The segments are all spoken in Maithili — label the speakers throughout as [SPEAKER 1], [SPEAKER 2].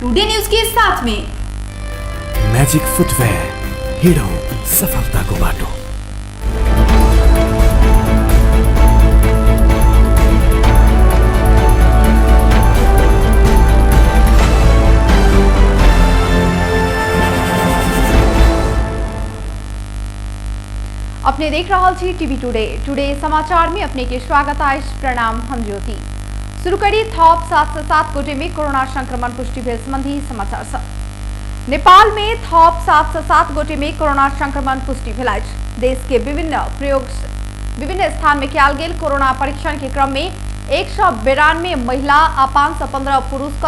[SPEAKER 1] टुडे न्यूज के साथ में।
[SPEAKER 2] म्याजिक फुटवेयर, हिँडौँ सफलताको बाटो।
[SPEAKER 1] अपने देख रहल छी टीवी टुडे। टुडे समाचार में अपने के स्वागत अछि। प्रणाम, हम ज्योति। शुरू करी थप 707 गोटे में कोरोना संक्रमण पुष्टि भेल संबंधी समाचार सब। नेपाल में थप 707 गोटे में कोरोना संक्रमण पुष्टि भेल अछि। देश के विभिन्न स्थान में कयल गेल कोरोना परीक्षण के क्रम में 192 महिला आ 515 पुरुष क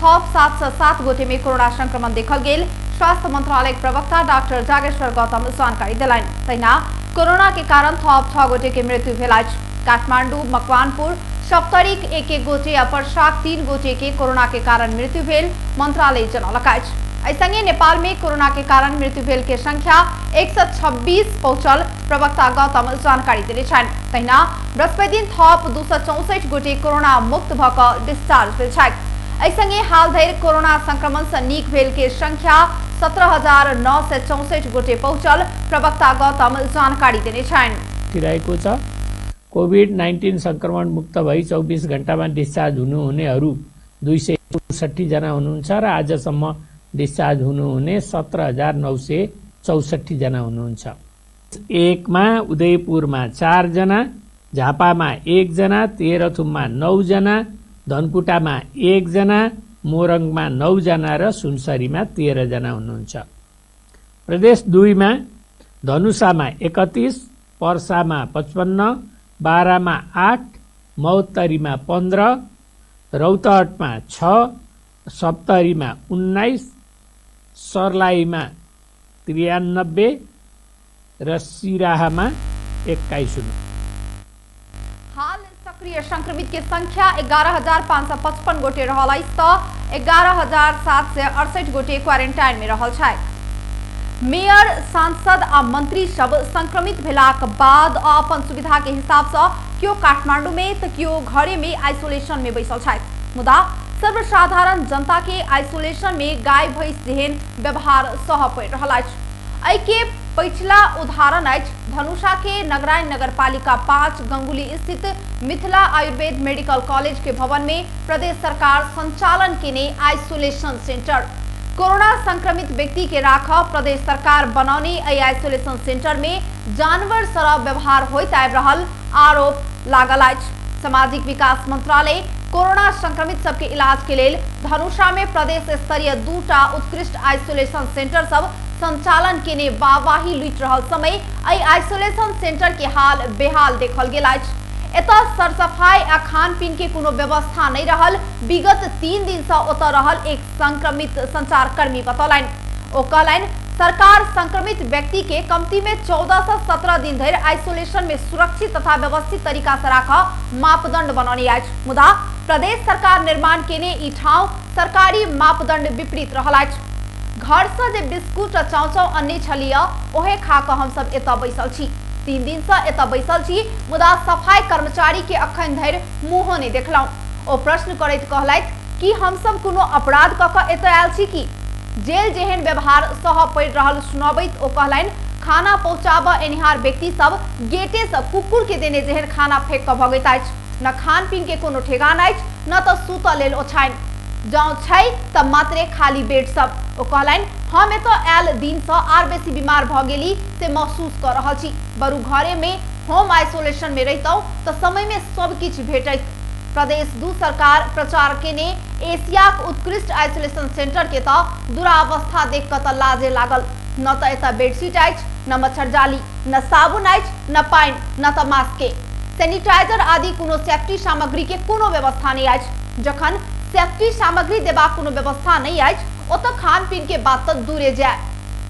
[SPEAKER 1] थप 707 गोटे में कोरोना संक्रमण देखल गेल स्वास्थ्य मंत्रालय प्रवक्ता डॉक्टर जागेश्वर गौतम जानकारी देलनि। तहिना कोरोना के कारण थप 6 गोटे के मृत्यु भेल अछि। काठमांडू, मकवानपुर, सप्तरीक 1-1 गोटे आ पर्साक 3 गोटे के कोरोना के कारण मृत्यु भेल मंत्रालय जनौलक अछि। एहि संगे नेपाल में कोरोना के कारण मृत्यु भेल के संख्या 126 पहुंचल प्रवक्ता गौतम जानकारी देने छनि। तहिना बृहस्पति दिन थप 264 गोटे कोरोना मुक्त भ क डिस्चार्ज भेल छथि। एहि संगे हाल धरि कोरोना संक्रमण से नीक भेल के संख्या 17,964 गोटे पहुंचल प्रवक्ता गौतम जानकारी देने छनि।
[SPEAKER 3] रहेको छ। कोभिड-19 संक्रमण मुक्त भई 24 घण्टामा डिस्चार्ज हुनुहुनेहरू 264 जना हुनुहुन्छ र आजसम्म डिस्चार्ज हुनुहुने 17,964 जना हुनुहुन्छ। एकमा उदयपुरमा 4 जना, झापामा 1 जना, तेह्रथुममा 9 जना, धनकुटामा 1 जना, मोरङमा 9 जना र सुनसरीमा 13 जना हुनुहुन्छ। प्रदेश 2 मा धनुषामा 31, पर्सामा 55, बारामा 8, महोत्तरीमा 15, रौतहटमा 6, सप्तरीमा 19, सर्लाहीमा 93 र सिराहामा 21 हुनु।
[SPEAKER 1] हाल सक्रिय संक्रमित के संख्या 11,555 गोटे रहल अछि त 11,768 गोटे क्वारेंटाइन में रहल छथि। मेयर, सांसद आ मंत्री सब संक्रमित भेलाक बाद अपन सुविधा के हिसाब से केओ काठमांडू में त केओ घरे में आइसोलेशन में बैसल छथि। मुदा सर्वसाधारण जनता के आइसोलेशन में गाय भैंस जेहन व्यवहार सह पड़ि रहल अछि। एहि के पछिला उदाहरण अछि धनुषा के नगराइन नगरपालिका 5 गंगुली स्थित मिथिला आयुर्वेद मेडिकल कॉलेज के भवन में प्रदेश सरकार संचालन केने आइसोलेशन सेंटर। कोरोना संक्रमित व्यक्ति के राख प्रदेश सरकार बनौने एहि आइसोलेशन सेंटर में जानवर सरह व्यवहार होइत आबि रहल आरोप लागल अछि। सामाजिक विकास मंत्रालय कोरोना संक्रमित सबके इलाज के लेल धनुषा में प्रदेश स्तरीय 2टा उत्कृष्ट आइसोलेशन सेंटर सब संचालन केने वाहवाही लुटि रहल समय एहि आइसोलेशन सेंटर के हाल बेहाल देखल गेल अछि। एतऽ सरसफाई आ खान पीन के कोनो व्यवस्था नहीं रहल विगत 3 दिन से ओतऽ रहल एक संक्रमित संचारकर्मी बतौलनि। ओ कहलनि सरकार संक्रमित व्यक्ति के कमती में 14 से 17 दिन धरि आइसोलेशन में सुरक्षित तथा व्यवस्थित तरीका से राख मापदंड बनौने अछि। मुदा प्रदेश सरकार निर्माण केने ई ठाउँ सरकारी मापदंड विपरीत रहल अछि। घर से जे बिस्कुट आ चाउचाउ अनने छलिय ओहे खा कऽ हमसब एतऽ बैसल छी। 3 दिन से एतऽ बैसल छी मुदा सफाई कर्मचारी के अखन धरि मुँहो नहि देखलहुँ। ओ प्रश्न करैत कहलथि कि हमसब कोनो अपराध कऽ कऽ एतऽ आयल छी की? जेल जेहन व्यवहार सह पड़ि रहल सुनबैत ओ कहलनि खाना पहुँचाबऽ एनिहार व्यक्ति सब गेटे से कुकुर के देने जेहन खाना फेंक कऽ भगैत अछि। न खान पीन के कोनो ठेगान अछि न तऽ सुतऽ लेल ओछाइन, जँ छै तऽ मात्रे खाली बेड सब। ओ कहलनि हम एतऽ आयल दिन से आर बेसी बीमार भऽ गेली से महसूस कऽ रहल छी। बरु घरे में होम आइसोलेशन में रहितहुँ तऽ समय में सब किछु भेटैत। प्रदेश 2 सरकार प्रचार केने एशियाक उत्कृष्ट आइसोलेशन सेंटर के तऽ दुरावस्था देख कऽ तऽ लाजे लागल। न तऽ एतऽ बेडशीट अछि, न मच्छरजाली, न साबुन अछि, न पानि, न तऽ मास्क के। सैनिटाइजर आदि कोनो सेफ्टी सामग्री के कोनो व्यवस्था नहि अछि। जखन सेफ्टी सामग्री देबाक कोनो व्यवस्था नहि अछि ओतऽ खान पीन के बात तऽ दूरे जाय।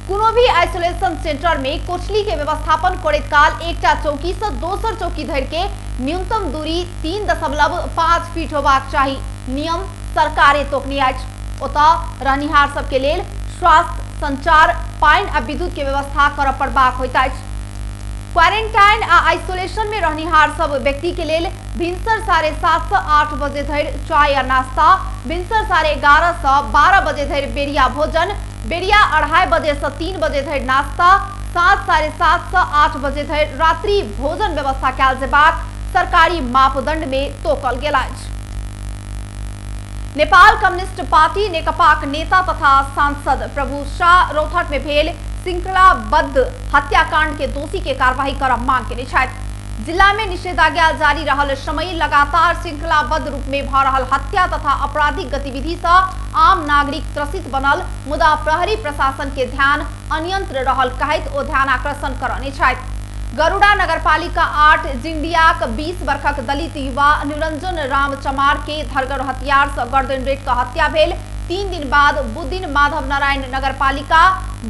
[SPEAKER 1] कोनो भी आइसोलेशन सेंटर में कोठली के व्यवस्थापन करैत काल एकटा चौकी से दोसर चौकी धरि के न्यूनतम दूरी 3.5 फीट होबाक चाही। नियम सरकारे तोकने अछि। ओतऽ रहनिहार सबके लेल स्वास्थ्य, संचार, पानि आ विद्युत के व्यवस्था करऽ पड़बाक होइत अछि। क्वारेंटाइन आ आइसोलेशन में रहनिहार सब व्यक्ति के लेल भिनसर 7:30 से 8 बजे धरि चाय आ नाश्ता, भिनसर 11:30 से 12 बजे धरि बेरिया भोजन, बेरिया 2:30 बजे से 3 बजे धरि नाश्ता, 7:30 से 8 बजे धरि रात्रि भोजन व्यवस्था कयल जेबाक सरकारी मापदंड में तोकल गेल अछि। नेपाल कम्युनिस्ट पार्टी नेकपाक नेता तथा सांसद प्रभु शाह रौतहट में भेल श्रृंखलाबद्ध हत्याकांड के दोषी के कार्रवाई करब मांग केने छथि। जिला में निषेधाज्ञा जारी रहल समय लगातार श्रृंखलाबद्ध रूप में भ रहल हत्या तथा आपराधिक गतिविधि से आम नागरिक त्रसित बनल, मुदा प्रहरी प्रशासन के ध्यान अन्यंत्र रहल कहैत ओ ध्यान आकर्षण करने छथि। गरुड़ा नगरपालिका 8 जिंडियाक 20 वर्षक दलित युवा निरंजन राम चमार के धरगर हथियार से गर्दन रेट के हत्या भेल। 3 दिन बाद बुद्दिन माधव नारायण नगरपालिका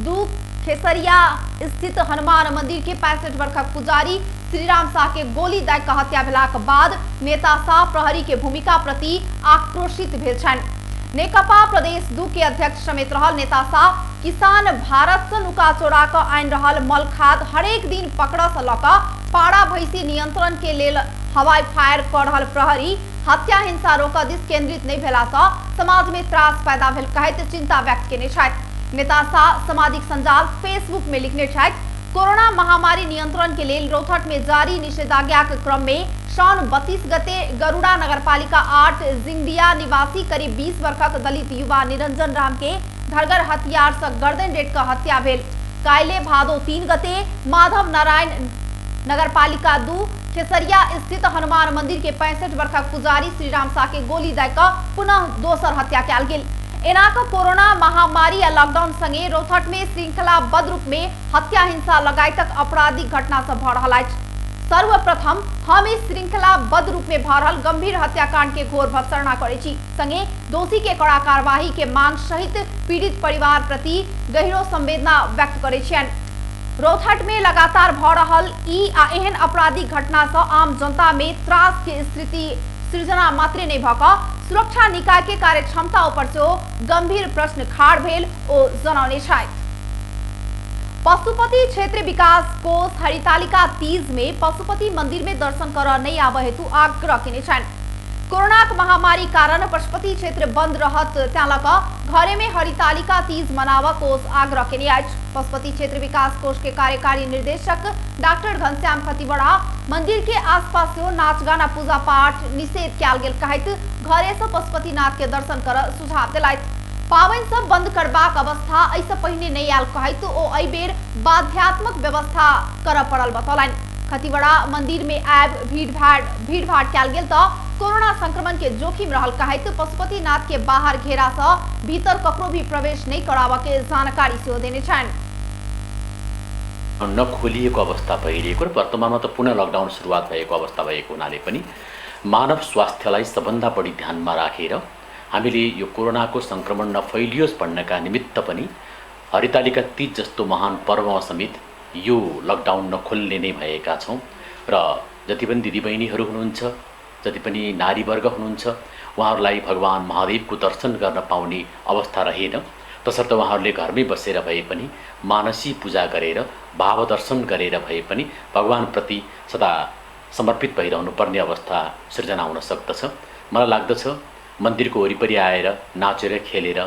[SPEAKER 1] 2 खेसरिया स्थित हनुमान मंदिर के 65 वर्षक पुजारी श्रीराम शाह के गोली दाग के हत्या भेलाक बाद नेता शाह प्रहरी के भूमिका प्रति आक्रोशित भेल छनि। नेकपा प्रदेश 2 के अध्यक्ष समेत रहल नेता शाह किसान भारत से नुका चोरा के आनि रहल मल खाद हरेक दिन पकड़ से लऽ कऽ पारा भैंसी नियंत्रण के लेल हवाई फायर कऽ रहल प्रहरी हत्या हिंसा रोकऽ दिस केंद्रित नहीं भेला से समाज में त्रास पैदा भेल कहैत चिंता व्यक्त केने छथि। नेता शाह सामाजिक संजाल फेसबुक में लिखने छथि, कोरोना महामारी नियंत्रण के लेल रौतहट में जारी निषेधाज्ञा के क्रम में साउन 32 गते गरुड़ा नगरपालिका 8 जिंगडिया निवासी करीब 20 वर्षक दलित युवा निरंजन राम के धरगर हथियार से गर्दन रेट के हत्या भेल। काल्हि भादो 3 गते माधव नारायण नगरपालिका 2 खेसरिया स्थित हनुमान मंदिर के 65 वर्षक पुजारी श्रीराम शाह के गोली दय कऽ पुनः दोसर हत्या कयल गेल। एना कऽ कोरोना महामारी आ लॉकडाउन संगे रौतहट में श्रृंखलाबद्ध रूप में हत्या हिंसा लगायतक आपराधिक घटना सब भऽ रहल अछि। सर्वप्रथम हम इस श्रृंखलाबद्ध रूप में भऽ रहल गंभीर हत्याकांड के घोर भर्त्सना करै छी, संगे दोषी के कड़ा कार्यवाही के मांग सहित पीड़ित परिवार प्रति गहिरो संवेदना व्यक्त करै छियनि। रौतहट में लगातार भऽ रहल ई आ एहन आपराधिक घटना से आम जनता में त्रास के स्थिति सृजना मात्रे नहीं भऽ कऽ सुरक्षा निकाय के कार्यक्षमता ऊपर सेहो गंभीर प्रश्न खाड़ भेल ओ जनौने छथि। पशुपति क्षेत्र विकास कोष हरितालिका तीज में पशुपति मंदिर में दर्शन करऽ नहीं आबऽ हेतु आग्रह केने छनि। कोरोनाक महामारी कारण पशुपति क्षेत्र बंद रहत तैं लऽ कऽ घरे में हरितालिका तीज मनाबऽ कोष आग्रह केने अछि। पशुपति क्षेत्र विकास कोष के कार्यकारी निर्देशक डॉक्टर घनश्याम खतिवड़ा मंदिर के आसपास सेहो नाच गाना पूजा पाठ निषेध कयल गेल कहैत घरे से पशुपतिनाथ के दर्शन करऽ सुझाव देलथि। पाबनि सब बंद करबाक अवस्था एहिसँ पहिने नहि आयल कहैत ओ एहि बेर बाध्यात्मक व्यवस्था करऽ पड़ल बतौलनि। खतिवड़ा मंदिर में आबि भीड़ भाड़ कयल गेल तऽ कोरोना संक्रमण के जोखिम रहल कहैत पशुपतिनाथ के बाहर घेरा से भीतर ककरो भी प्रवेश नहीं कराबऽ के जानकारी सेहो देने छनि।
[SPEAKER 4] नखोलिएको अवस्था भइरहेको र वर्तमानमा त पुनः लकडाउन सुरुवात भएको अवस्था भएको हुनाले पनि मानव स्वास्थ्यलाई सबभन्दा बढी ध्यानमा राखेर हामीले यो कोरोनाको सङ्क्रमण नफैलियोस् भन्नका निमित्त पनि हरितालिका तीज जस्तो महान पर्वमा समेत यो लकडाउन नखोल्ने नै भएका छौँ र जति पनि दिदीबहिनीहरू हुनुहुन्छ, जति पनि नारीवर्ग हुनुहुन्छ, उहाँहरूलाई भगवान् महादेवको दर्शन गर्न पाउने अवस्था रहेन। तसर्थ उहाँहरूले घरमै बसेर भए पनि मानसी पूजा गरेर भावदर्शन गरेर भए पनि भगवान्प्रति सदा समर्पित भइरहनु पर्ने अवस्था सृजना हुन सक्दछ। मलाई लाग्दछ मन्दिरको वरिपरि आएर नाचेर खेलेर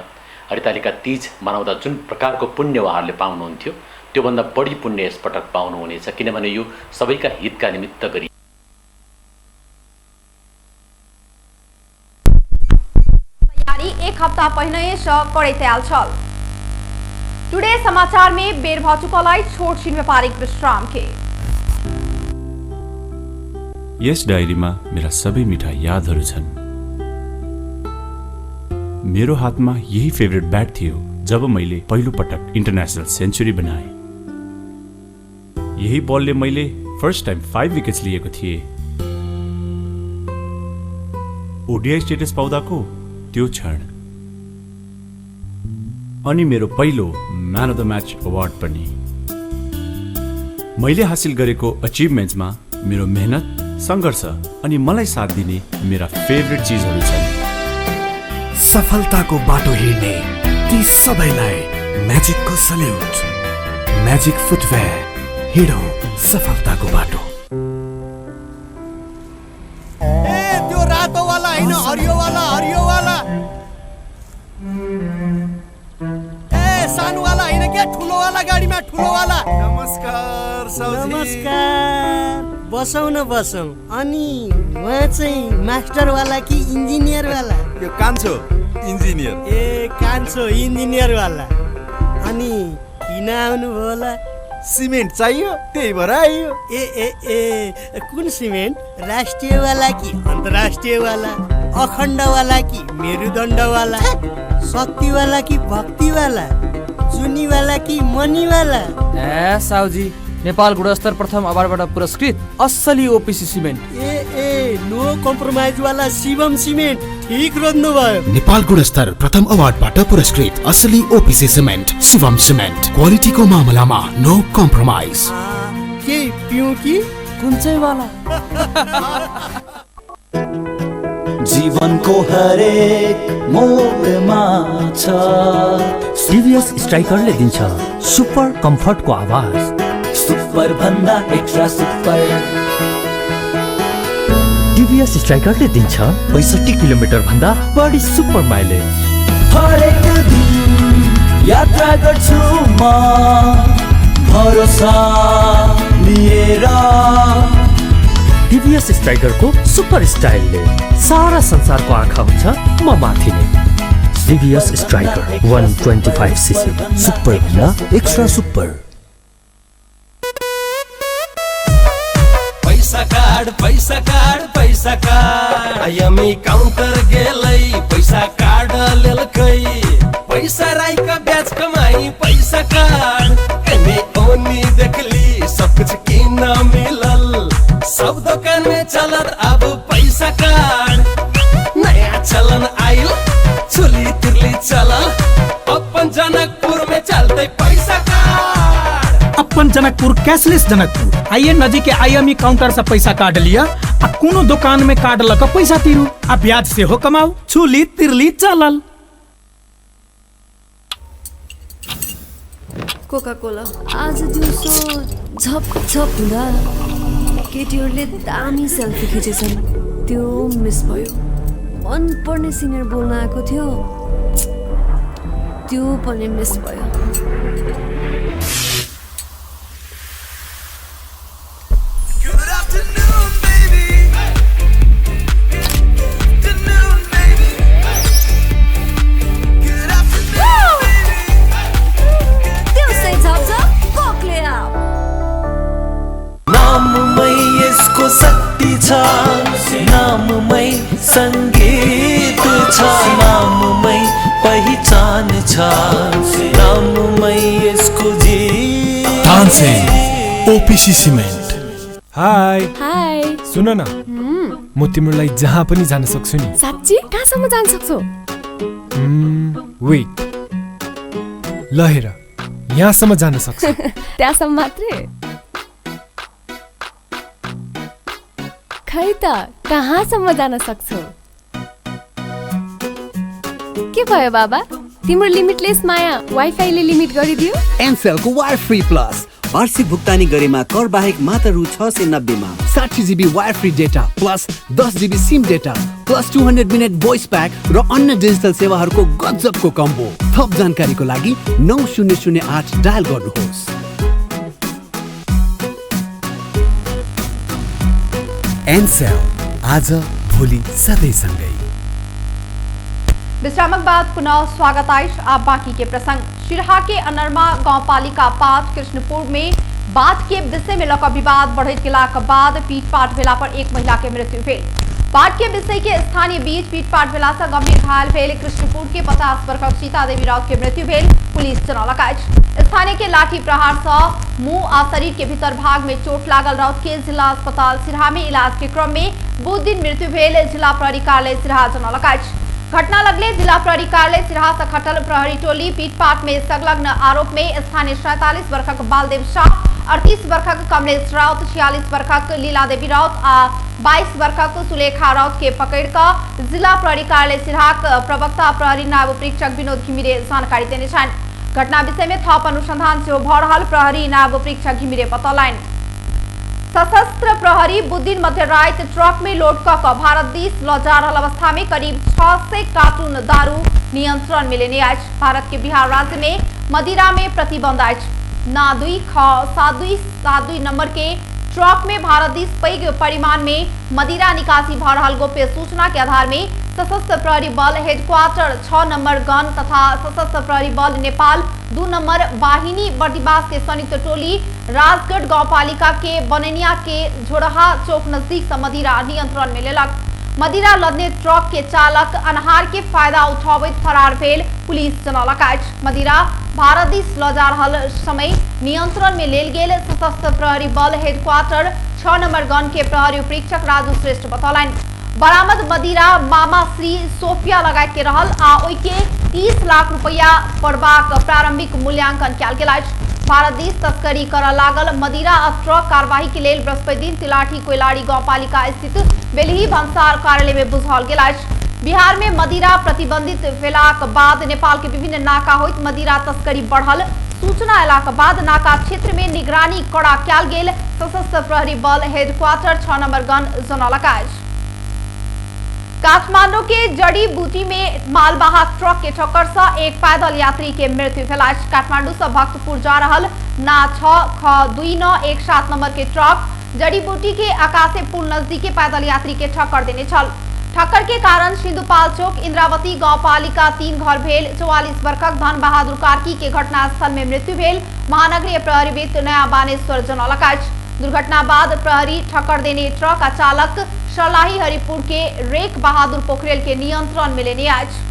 [SPEAKER 4] हरितालिका तीज मनाउँदा जुन प्रकारको पुण्य उहाँहरूले पाउनुहुन्थ्यो त्योभन्दा बढी पुण्य यसपटक पाउनुहुनेछ, किनभने यो सबैका हितका निमित्त गरी
[SPEAKER 1] तैयारी एक हप्ता पहिने सँ करैत आयल छल। टुडे समाचार में बेर भ चुकल अछि छोट छिन व्यापारिक विश्राम के।
[SPEAKER 5] यस डायरीमा मेरा सबै मिठा यादहरू छन्। मेरो हातमा यही फेभरेट ब्याट थियो जब मैले पहिलो पटक इन्टरनेसनल सेन्चुरी बनाएँ। यही बलले मैले फर्स्ट टाइम 5 विकेट्स लिएको थिएँ। ओडिआई स्टेटस पाउँदाको त्यो क्षण अनि मेरो पहिलो man of the match award पनि। मैले हासिल गरेको अचिभमेन्ट्समा मेरो मेहनत, सङ्घर्ष अनि मलाई साथ दिने मेरा फेभरेट चिजहरू छन्।
[SPEAKER 2] सफलताको बाटो हिँड्ने ती सबैलाई म्याजिकको सल्युट। म्याजिक फुटवेयर, हिँडौँ सफलताको बाटो।
[SPEAKER 6] ए त्यो रातो वाला हैन, हरियो वाला, हरियो वाला। ए सानो वाला हैन के, ठुलो वाला गाडीमा, ठुलो वाला।
[SPEAKER 7] नमस्कार साउजी।
[SPEAKER 8] नमस्कार, बसौँ न बसौँ। अनि उहाँ चाहिँ मास्टर वाला कि इन्जिनियर वाला?
[SPEAKER 7] यो कान्छो इन्जिनियर।
[SPEAKER 8] ए कान्छो इन्जिनियर वाला। अनि किन आउनुभयो होला?
[SPEAKER 7] सिमेन्ट चाहियो, त्यही भएर आइयो।
[SPEAKER 8] ए ए ए कुन सिमेन्ट? राष्ट्रिय वाला कि अन्तर्राष्ट्रिय वाला? अखण्ड वाला कि मेरुदण्ड वाला? शक्ति वाला कि भक्ति वाला? चुनी वाला कि मनी वाला?
[SPEAKER 9] ए साउजी, नेपाल गुणस्तर प्रथम अवार्डबाट पुरस्कृत असली ओपिसी सिमेन्ट।
[SPEAKER 8] ए ए नो कम्प्रोमाइज वाला शिवम सिमेन्ट, ठीक रोज्नु भयो।
[SPEAKER 10] नेपाल गुणस्तर प्रथम अवार्डबाट पुरस्कृत असली ओपिसी सिमेन्ट, शिवम सिमेन्ट। क्वालिटीको मामलामा नो कम्प्रोमाइज।
[SPEAKER 8] के पिउँ कि
[SPEAKER 9] कुन चाहिँ वाला?
[SPEAKER 11] जीवनको हरेक मोडमा छ
[SPEAKER 12] टिभीएस स्ट्राइकरले दिन्छ सुपर कम्फर्टको आवाज,
[SPEAKER 11] सुपर भन्दा एक्स्ट्रा सुपर।
[SPEAKER 12] टिभीएस स्ट्राइकरले दिन्छ 65 किलोमिटर भन्दा बढी सुपर माइलेज।
[SPEAKER 11] हरेक दिन यात्रा गर्छु म भरोसा लिएर।
[SPEAKER 12] टिभीएस स्ट्राइकरको सुपर स्टाइलले सारा संसारको आँखा हुन्छ म माथि नै। टिभीएस स्ट्राइकर 125 सीसी, सुपर भन्दा एक्स्ट्रा सुपर।
[SPEAKER 13] पैसा कार्ड, पैसा कार्ड, पैसा कार्ड। आईएमई काउंटर गेलै, पैसा कार्ड लेलकै। पैसा राई का ब्याज कमाई, पैसा कार्ड। एने ओनी देखली सब कुछ किन मिलल, सब दुकान में चलत अब पैसा कार्ड। नया चलन आइल, चुली तिरली चलल, अपन जनकपुर में चलते पैसा कार्ड।
[SPEAKER 14] अपन जनकपुर कैशलेस जनकपुर। आइए नजीक के आईएमई काउंटर से पैसा कार्ड लिया आ कोनो दुकान में कार्ड लक पैसा तीरू आ ब्याज से हो कमाऊ। चुली तिरली चलल।
[SPEAKER 15] कोका कोला आज दिउँसो झप झप हुँदा केटीहरूले दामी सेल्फी खिचेछन्, त्यो मिस भयो। मनपर्ने सिनियर बोल्न आएको थियो, त्यो पनि मिस भयो।
[SPEAKER 11] नाममै यसको शक्ति छ, नाममै संगीत छ, नाममै पहिचान छ, नाममै यसको जीवन।
[SPEAKER 16] Tansen OPC cement.
[SPEAKER 17] Hi
[SPEAKER 15] hi,
[SPEAKER 17] सुन न, म तिम्रो लागि जहाँ पनि जान सक्छु नि।
[SPEAKER 15] साँच्ची? कहाँसम्म जान सक्छौ?
[SPEAKER 17] वेट, ल हेर, यहाँसम्म जान सक्छु।
[SPEAKER 15] त्यहाँसम्म मात्रै? खै त कहाँसम्म जान सक्छौ? के भयो बाबा, तिम्रो लिमिटलेस माया वाइफाईले लिमिट गरिदियो?
[SPEAKER 6] एनसेलको वायर फ्री प्लस वार्षिक भुक्तानी गरेमा कर बाहेक मात्र रु 690 मा 60 GB wire free data plus 10 GB SIM data plus 200 minute voice pack र अन्य डिजिटल सेवाहरूको गजबको कम्बो। थप जानकारीको लागि 9008 डायल गर्नुहोस्।
[SPEAKER 2] एनसेल, आज भोलि सधैँ सँगै।
[SPEAKER 1] विश्रामक बाद पुनः स्वागत अछि। आप बाकी के प्रसंग। सिरहा के अनरमा गांवपालिका 5 कृष्णपुर में बात के विषय में लक विवाद बढ़ैत गेलाक बाद पीटपाट भेला पर एक महिला के मृत्यु भेल। बात के विषय के स्थानीय बीच पीटपाट भेला से गंभीर घायल भेल कृष्णपुर के 50 वर्षक सीता देवी राउत के मृत्यु भेल पुलिस जनौलक अछि। स्थानीय के लाठी प्रहार से मुंह आ शरीर के भीतर भाग में चोट लागल राउत के जिला अस्पताल सिरहा में इलाज के क्रम में बुध दिन मृत्यु भेल जिला प्रहरी कार्यालय सिरहा जनौलक अछि। घटना लगले जिला प्रहरी कार्यालय सिरहा से खटल प्रहरी टोली पीटपाट में संलग्न आरोप में स्थानीय 47 वर्षक बालदेव शाह, 38 वर्षक कमलेश राउत, 46 वर्षक लीला देवी राउत आ 22 वर्षक सुलेखा राउत के पकड़ कऽ जिला प्रहरी कार्यालय सिरहाक प्रवक्ता प्रहरी नायब उपरीक्षक विनोद घिमिरे जानकारी देने छनि। घटना विषय में थप अनुसंधान सेहो भ रहल प्रहरी नायब उपरीक्षक घिमिरे बतौलनि। सशस्त्र प्रहरी बुधदिन मध्यराति ट्रक में लोड क क भारत दिस ल जा रहल अवस्था में करीब 600 कार्टून दारू नियंत्रण में लेने अछि। भारत के बिहार राज्य में मदिरा में प्रतिबंध अछि। ना 2 ख 7272 नंबर के ट्रक में भारत दिस पैघ परिमाण में मदिरा निकासी भ रहल गोप्य सूचना के आधार में सशस्त्र प्रहरी बल हेडक्वार्टर 6 नंबर गन तथा सशस्त्र प्रहरी बल नेपाल 2 नंबर वाहिनी बर्दिवास के संयुक्त टोली राजगढ़ गांवपालिका के बननिया के झोरहा चौक नजदीक से मदिरा नियंत्रण में लेलक। मदिरा लदने ट्रक के चालक अन्हार के फायदा उठाबैत फरार भेल पुलिस जनौलक अछि। मदिरा भारत दिस ल जा रहल समय नियंत्रण में लेल गेल सशस्त्र प्रहरी बल हेडक्वार्टर 6 नंबर गन के प्रहरी उपरीक्षक राजू श्रेष्ठ बतौलनि। बरामद मदिरा मामा श्री सोफिया लगायत के रहल आ ओहि के 30 लाख रुपया पड़बाक प्रारंभिक मूल्यांकन कयल गेल अछि। भारत दिस तस्करी करऽ लागल मदिरा आ ट्रक कार्रवाई के लेल बृहस्पति दिन तिलाठी कोइलाड़ी गांवपालिका स्थित बेलही भन्सार कार्यालय में बुझाओल गेल अछि। बिहार में मदिरा प्रतिबंधित भेलाक बाद नेपाल के विभिन्न नाका होइत मदिरा तस्करी बढ़ल सूचना अयलाक बाद नाका क्षेत्र में निगरानी कड़ा कयल गेल सशस्त्र प्रहरी बल हेडक्वार्टर 6 नंबर गन जनौलक अछि। काठमांडू के जड़ी बूटी में मालवाहक ट्रक के ठक्कर से एक पैदल यात्री के मृत्यु भेल अछि। काठमांडू से भक्तपुर जा रहल ना 6 ख 2 9 1 7 नंबर के ट्रक जड़ी बूटी के आकाशे पुल नजदीके पैदल यात्री के ठक्कर देने छल। ठक्कर के कारण सिंधुपाल चौक इंद्रावती गांवपालिका 3 घर भेल 44 वर्षक धन बहादुर कार्की के घटनास्थल में मृत्यु भेल महानगरीय प्रहरी वृत्त नया बानेश्वर जनौलक अछि। दुर्घटना बाद प्रहरी ठक्कर देने ट्रक आ चालक सर्लाही हरिपुर के रेक बहादुर पोखरेल के नियंत्रण में लेने अछि।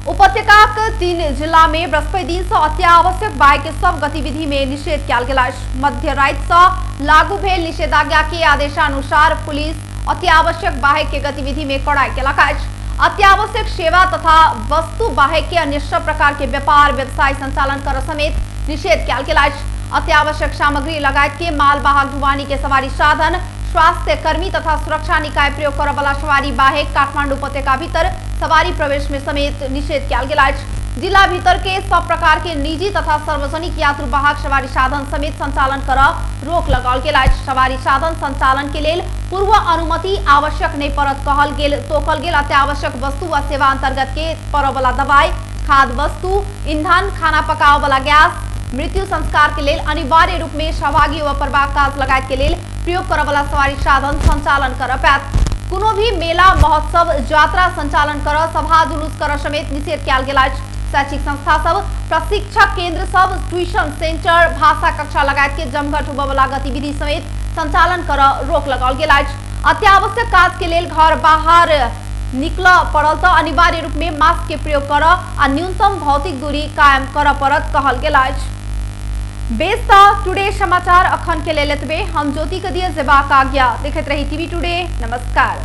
[SPEAKER 1] उपत्यकाक 3 जिला में बृहस्पति दिन से अत्यावश्यक बाइक सब गतिविधि में निषेध कयल गेल अछि। मध्य राति से लागू भेल निषेधाज्ञा के आदेशानुसार पुलिस अत्यावश्यक बाइक के गतिविधि में कड़ाई केलक अछि। अत्यावश्यक सेवा तथा वस्तु बाहेक के अन्य सब प्रकार के व्यापार व्यवसाय संचालन कर समेत निषेध कयल गेल अछि। अत्यावश्यक सामग्री लगायत के मालवाहक ढुवानी के सवारी साधन, स्वास्थ्य कर्मी तथा सुरक्षा निकाय प्रयोग करऽ वाला सवारी बाहेक काठमांडू उपत्यका भीतर सवारी प्रवेश में समेत निषेध कयल गेल अछि। जिला भीतर के सब प्रकार के निजी तथा सार्वजनिक यात्रु वाहक सवारी साधन समेत संचालन कर रोक लगाओल गेल अछि। सवारी साधन संचालन के लेल पूर्व अनुमति आवश्यक नहीं पड़त कहल गेल तोकल गेल अत्यावश्यक वस्तु व सेवा अंतर्गत के पड़ऽ वाला दवाई, खाद्य वस्तु, ईंधन, खाना पकाओ वाला गैस, मृत्यु संस्कार के लेल अनिवार्य रूप में सहभागी होबय पड़बाक काज लगायत के लेल प्रयोग करऽ वाला सवारी साधन संचालन करऽ पायत। कोनो भी मेला, महोत्सव, यात्रा संचालन करऽ, सभा जुलूस करऽ समेत निषेध कयल गेल अछि। शैक्षिक संस्था सब, प्रशिक्षक केंद्र सब, ट्यूशन सेंटर, भाषा कक्षा लगायत के जमघट होबय वाला गतिविधि समेत संचालन करऽ रोक लगाओल गेल अछि। अत्यावश्यक काज के लेल घर बाहर निकलऽ पड़ल तऽ अनिवार्य रूप में मास्क के प्रयोग करऽ आ न्यूनतम भौतिक दूरी कायम करऽ पड़त कहल गेल अछि। बेस तऽ टुडे समाचार अखन के लेल एतबे। हम ज्योति के दिय जेबाक आज्ञा। देखैत रही टीवी टुडे। नमस्कार।